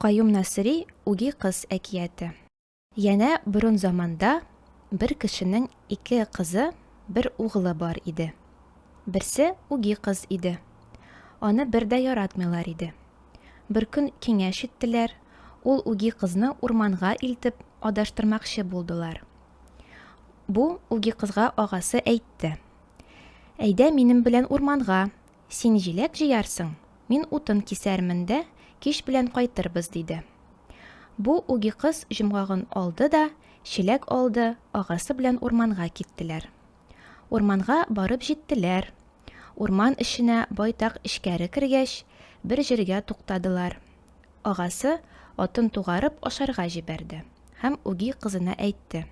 Каюм Насыйри Үги кыз әкияте. Янә борын заманда бер кешенең ике кызы, бер угылы бар иде. Берсе үги кыз иде. Аны бер дә яратмыйлар иде. Беркөн киңәш иттеләр, ул үги кызны урманга илтеп адаштырмакчы булдылар. Бу үги кызга агасы әйтте. Әйдә минем белән урманга, Син җиләк җыярсың, мин утын кисәрмен дә, кич белән кайтырбыз, диде. Бу үги кыз җомгагын алды да, чиләк алды, агасы белән урманга киттеләр. Урманга барып җиттеләр. Урман эченә байтак эчкәре кергәч, бер җиргә туктадылар. Агасы атын тугарып ашарга җибәрде һәм үги кызына әйтте.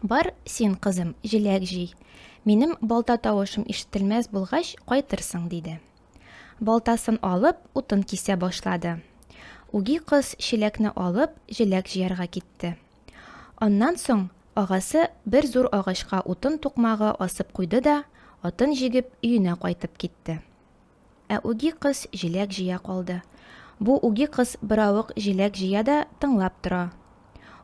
Бар син, кызым, җиләк җый. Минем балта тавышым ишетелмәс булгач, кайтырсың, диде. Балтасын алып, утын кисә башлады. Үги кыз чиләкне алып, җиләк җыярга китте. Аннан соң агасы бер зур агачка утын тукмагы асып куйды да, атын җигеп, өенә кайтып китте. Ә үги кыз җиләк җыя калды. Бу үги кыз беравык җиләк җыя да тыңлап тора.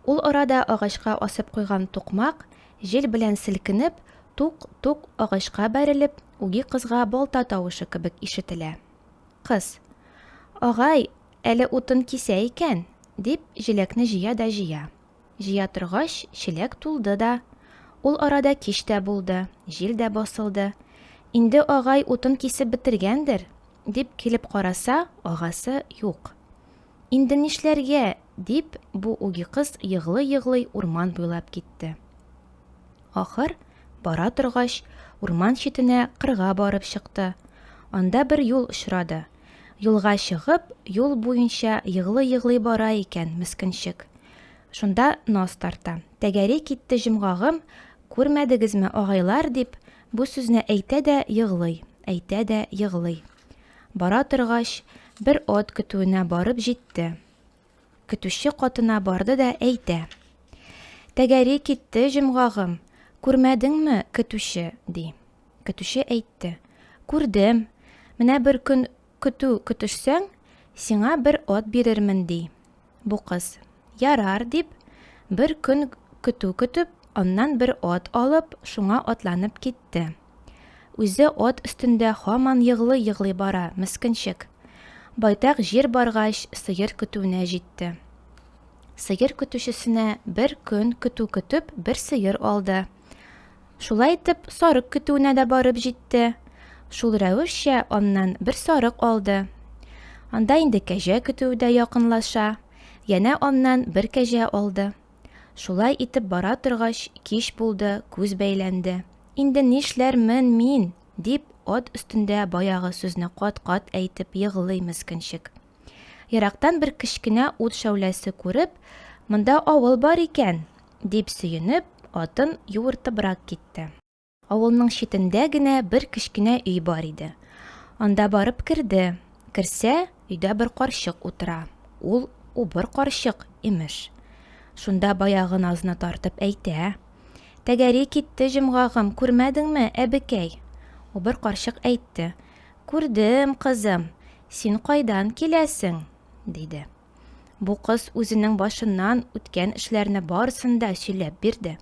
Ул арада агачка асып куйган тукмак, җил белән селкенеп, тук-тук агачка бәрелеп, үги кызга балта тавышы кебек ишетелә. Кыз, Агай, әле утын кисә икән, дип, җиләкне җыя да җыя. Җыя торгач, чиләк тулды да. Ул арада кич тә булды, җил дә басылды. Инде агай утын кисеп бетергәндер, дип килеп караса, агасы юк. Инде нишләргә, дип, бу үги кыз егълый-егълый урман буйлап китте. Ахыр, бара торгач, урман читенә кырга барып чыкты. Анда бер юл очрады. Юлга чыгып, юл буенча егълый-егълый бара икән, мескенчек. Шунда наз тарта. Тәгәри китте җомгагым, күрмәдегезме, агайлар, дип, бу сүзне әйтә дә егълый, әйтә дә егълый. Бара торгач, бер ат көтүенә барып җитте. Көтүче катына барды да әйтә. Тәгәри китте җомгагым, күрмәдеңме, көтүче, ди. Көтүче әйтте. Күрдем. Менә бер көн көтү көтешсәң, сиңа бер ат бирермен, ди. Бу кыз, Ярар, дип, бер көн көтү көтеп, аннан бер ат алып, шуңа атланып китте. Үзе ат өстендә һаман егълый-егълый бара, мескенчек. Байтак җир баргач, сыер көтүенә җитте. Сыер көтүчесенә бер көн көтү көтеп, бер сыер алды. Шулай итеп, сарык көтүенә дә барып җитте. Шул рәвешчә аннан бер сарык алды. Анда инде кәҗә көтүе дә якынлаша. Янә аннан бер кәҗә алды. Шулай итеп бара торгач, кич булды, күз бәйләнде. Инде нишләрмен мин? дип, ат өстендә баягы сүзне кат-кат әйтеп егълый мескенчек. Ерактан бер кечкенә ут шәүләсе күреп, монда авыл бар икән, дип сөенеп, атын юыртыбрак китте. Авылның читендә генә бер кечкенә өй бар иде. Анда барып керде. Керсә, өйдә бер карчык утыра. Ул убыр карчык, имеш. Шунда баягы назны тартып әйтә. Тәгәри китте җомгагым, күрмәдеңме, әбекәй? Убыр карчык әйтте. Күрдем, кызым, син кайдан киләсең? диде. Бу кыз үзенең башыннан үткән эшләрне барысын да сөйләп бирде.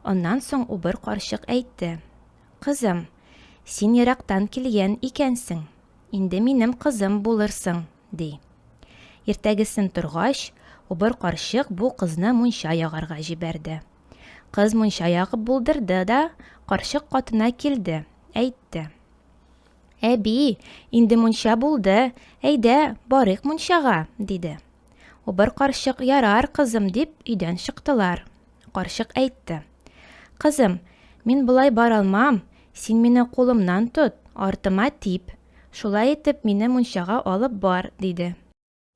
Аннан соң убыр карчык әйтте. Кызым, син ерактан килгән икәнсең, инде минем кызым булырсың, ди. Иртәгесен торгач, убыр карчык бу кызны мунча ягарга җибәрде. Кыз мунча ягып булдырды да, карчык катына килде, әйтте. Әби, инде мунча булды, әйдә, барыйк мунчага, диде. Убыр карчык, ярар, кызым, дип, өйдән чыктылар. Карчык әйтте. Кызым, мин болай бара алмам, син мине кулымнан тот, артыма тип. Шулай итеп, мине мунчага алып бар, диде.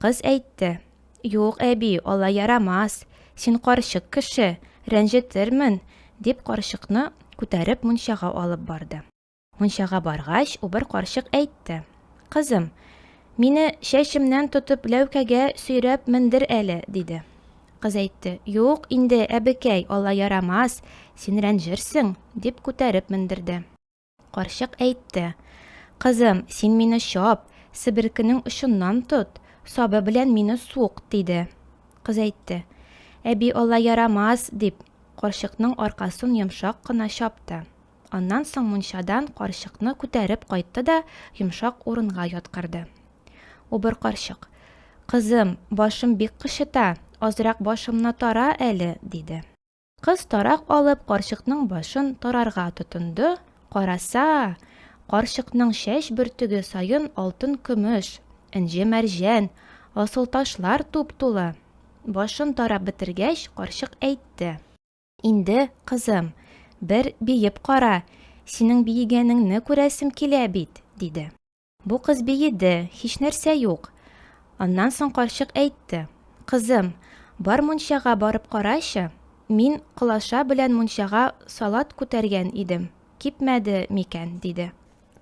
Кыз әйтте. Юк, әби, алай ярамас, син карчык кеше, рәнҗетермен, дип карчыкны күтәреп мунчага алып барды. Мунчага баргач, убыр карчык әйтте. Кызым, мине чәчемнән тотып ләүкәгә сөйрәп мендер әле, диде. Кыз әйтте, юк инде, әбекәй, алай ярамас, син рәнҗерсең, дип күтәреп мендерде. Карчык әйтте, кызым, син мине чап, себеркенең очыннан тот, сабы белән мине сук, диде. Кыз әйтте. Әби, алай ярамас, дип, карчыкның аркасын йомшак кына чапты. Аннан соң мунчадан карчыкны күтәреп кайтты да йомшак урынга яткырды. Убыр карчык, Кызым, башым бик кычыта, азрак башымны тара әле, диде. Кыз тарак алып карчыкның башын тарарга тотынды, караса, карчыкның чәч бөртеге саен алтын-көмеш, энҗе-мәрҗән, асылташлар туп-тулы. Башын тарап бетергәч, карчык әйтте. Инде, кызым, бер биеп кара, синең биегәнеңне күрәсем килә бит, диде. Бу кыз биеде, һичнәрсә юк. Аннан соң карчык әйтте, Кызым, бар мунчага барып карачы, мин колаша белән мунчага салат күтәргән идем, кипмәде микән, диде.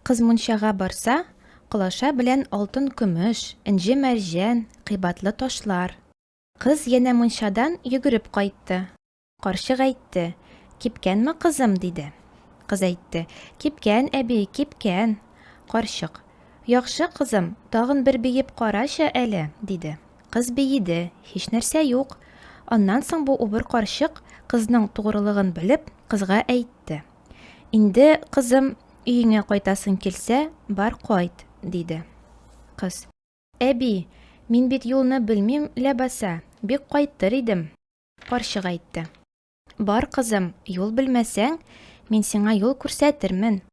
Кыз мунчага барса, колаша белән алтын-көмеш, энҗе-мәрҗән, кыйбатлы ташлар. Кыз янә мунчадан йөгереп кайтты. Карчык әйтте, Кипкәнме, кызым? диде. Кыз әйтте, Кипкән, әби, кипкән. Карчык, Яхшы, кызым, тагын бер биеп карачы әле, диде. Кыз биеде, һичнәрсә юк. Аннан соң бу убыр карчык, кызның тугрылыгын белеп, кызга әйтте. Инде, кызым, өеңә кайтасың килсә, бар кайт, диде. Кыз. Әби, мин бит юлны белмим ләбаса, бик кайтыр идем. Карчык әйтте. Бар, кызым, юл белмәсәң, мин сиңа юл күрсәтермен.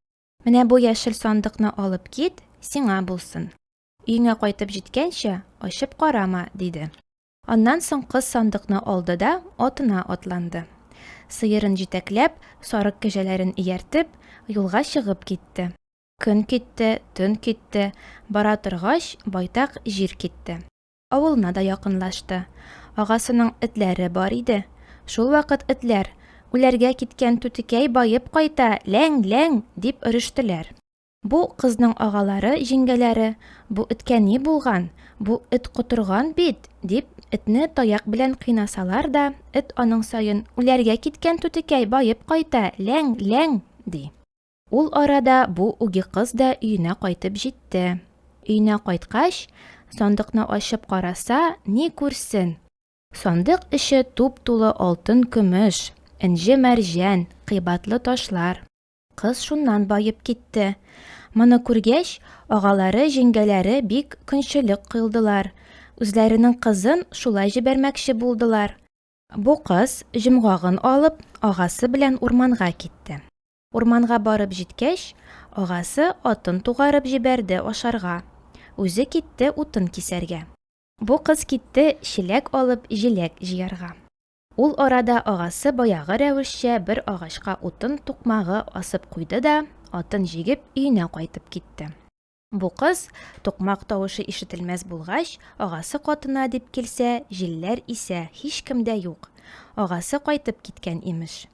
Менә бу яшел сандыкны алып кит, сиңа булсын. Өеңә кайтып җиткәнче, ачып карама, диде. Аннан соң кыз сандыкны алды да атына атланды. Сыерын җитәкләп, сарык кәҗәләрен ияртеп, юлга чыгып китте. Көн китте, төн китте, бара торгач, байтак җир китте. Авылына да якынлашты. Агасының этләре бар иде. Шул вакыт этләр, Үләргә киткән түтекәй баеп кайта, ләң, ләң! дип өрештеләр. Бу кызның агалары, җиңгәләре, Бу эткә ни булган? Бу эт котырган бит! дип, этне таяк белән кыйнасалар да, эт аның саен, Үләргә киткән түтекәй баеп кайта, ләң, ләң! ди. Ул арада бу үги кыз да өенә кайтып җитте. Өенә кайткач, сандыкны ачып караса, ни күрсен! Сандык эче туп-тулы алтын-көмеш, энҗе-мәрҗән, кыйбатлы ташлар. Кыз шуннан баеп китте. Моны күргәч, агалары, җиңгәләре бик көнчелек кыйлдылар. Үзләренең кызын шулай җибәрмәкче булдылар. Бу кыз, җомгагын алып, агасы белән урманга китте. Урманга барып җиткәч, агасы атын тугарып җибәрде ашарга, үзе китте утын кисәргә. Бу кыз китте чиләк алып җиләк җыярга. Ул арада агасы баягы рәвешчә бер агачка утын тукмагы асып куйды да, атын җигеп өенә кайтып китте. Бу кыз, тукмак тавышы ишетелмәс булгач, агасы катына дип килсә, җилләр исә, һичкем дә юк. Агасы кайтып киткән, имеш.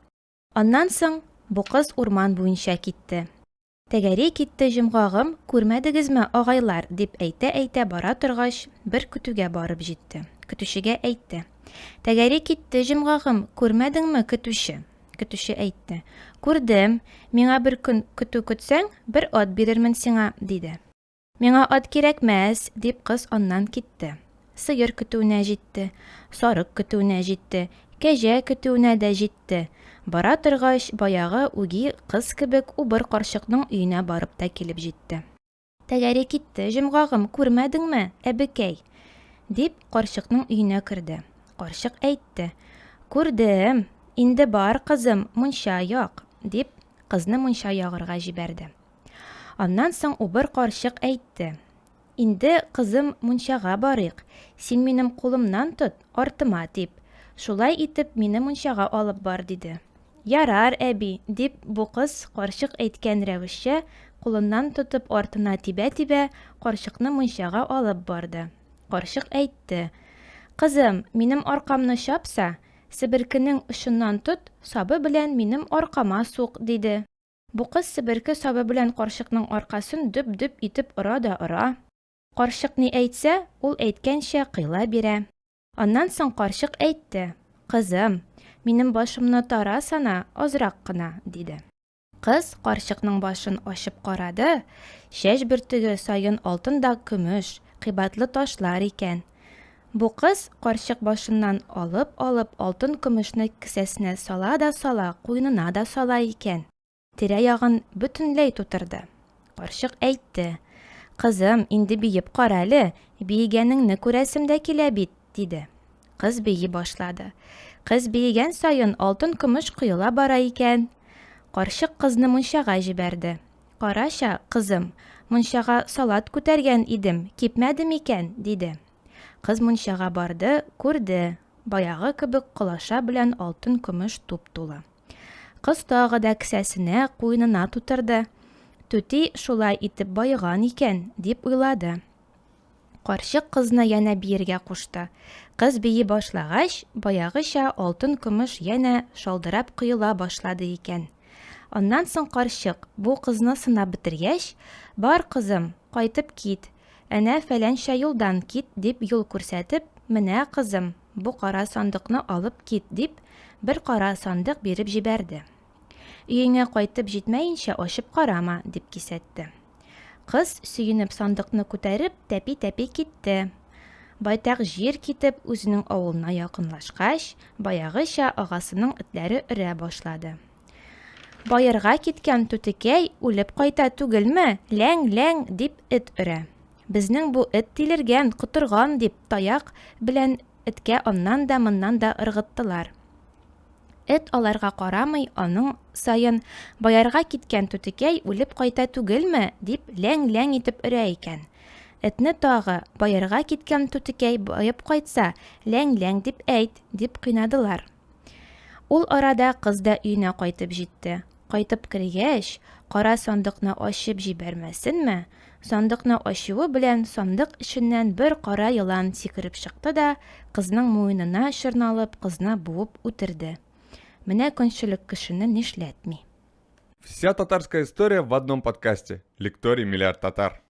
Аннан соң бу кыз урман буенча китте. Тәгәри китте җомгагым, күрмәдегезме, агайлар, дип әйтә-әйтә бара торгач, бер көтүгә барып җитте. Көтүчегә әйтте. Тәгәри китте җомгагым, күрмәдеңме, көтүче? Көтүче әйтте. Күрдем, миңа бер көн көтү көтсәң, бер ат бирермен сиңа, диде. Миңа ат кирәкмәс, дип кыз аннан китте. Сыер көтүенә җитте, сарык көтүенә җитте, кәҗә көтүенә дә җитте. Бара торгач, баягы үги кыз кебек убыр карчыкның өенә барып та килеп җитте. Тәгәри китте, җомгагым, күрмәдеңме, әбекәй? дип, карчыкның өенә керде. Карчык әйтте. Күрдем, инде бар, кызым, мунча як, дип, кызны мунча ягырга җибәрде. Аннан соң убыр карчык әйтте. Инде, кызым, мунчага барыйк. Син минем кулымнан тот, артыма тип. Шулай итеп, мине мунчага алып бар, диде. Ярар, әби, дип, бу кыз, карчык әйткән рәвешчә, кулыннан тотып артына тибә-тибә, карчыкны мунчага алып барды. Карчык әйтте. Кызым, минем аркамны чапса, себеркенең очыннан тот, сабы белән минем аркама сук, диде. Бу кыз себерке сабы белән карчыкның аркасын дөп-дөп итеп ора да ора. Карчык ни әйтсә, ул әйткәнчә кыйла бирә. Аннан соң карчык әйтте, Кызым, минем башымны тарасана азрак кына, диде. Кыз карчыкның башын ачып карады, чәч бөртеге саен алтын да көмеш, кыйбатлы ташлар икән. Бу кыз карчык башыннан алып-алып алтын-көмешне кесәсенә сала да сала, куенына да сала икән. Тирә-ягын бөтенләй тутырды. Карчык әйтте, Кызым, инде биеп кара әле, биегәнеңне күрәсем дә килә бит, диде. Кыз бии башлады. Кыз биегән саен алтын-көмеш коела бара икән. Карчык кызны мунчага җибәрде. Карача, кызым, мунчага салат күтәргән идем, кипмәде микән? диде. Кыз мунчага барды, күрде, баягы кебек колаша белән алтын-көмеш туп-тулы. Кыз тагы да кесәсенә, куенына тутырды. Түти шулай итеп баеган икән, дип уйлады. Карчык кызны янә биергә кушты. Кыз бии башлагач, баягыча алтын-көмеш янә шалдырап коела башлады икән. Аннан соң карчык, бу кызны сынап бетергәч, Бар, кызым, кайтып кит, әнә фәләнчә юлдан кит, дип юл күрсәтеп, Менә, кызым, бу кара сандыкны алып кит, дип, бер кара сандык биреп җибәрде. Өеңә кайтып җитмәенчә ачып карама, дип кисәтте. Кыз, сөенеп, сандыкны күтәреп, тәпи-тәпи китте. Байтак җир китеп, үзенең авылына якынлашкач, баягыча агасының этләре өрә башлады. Баерга киткән түтекәй үлеп кайта түгелме, ләң, ләң, дип эт өрә. Безнең бу эт тилергән, котырган, дип таяк белән эткә аннан да, моннан да ыргыттылар. Эт аларга карамый, аның саен, Баярга киткән түтекәй үлеп кайта түгелме? дип ләң-ләң итеп өрә икән. Этне тагы, Баярга киткән түтекәй баеп кайтса, ләң-ләң дип әйт, дип кыйнадылар. Ул арада кыз да өенә кайтып җитте. Кайтып кергәч, кара сандыкны ачып җибәрмәсенме? Сандыкны ачуы белән сандык эченнән бер кара елан сикереп чыкты да, кызның муенына чорналып, кызны буып үтерде. Менә көнчелек кешене нишләтми. Вся татарская история в одном подкасте. Лекторий Миллиард Татар.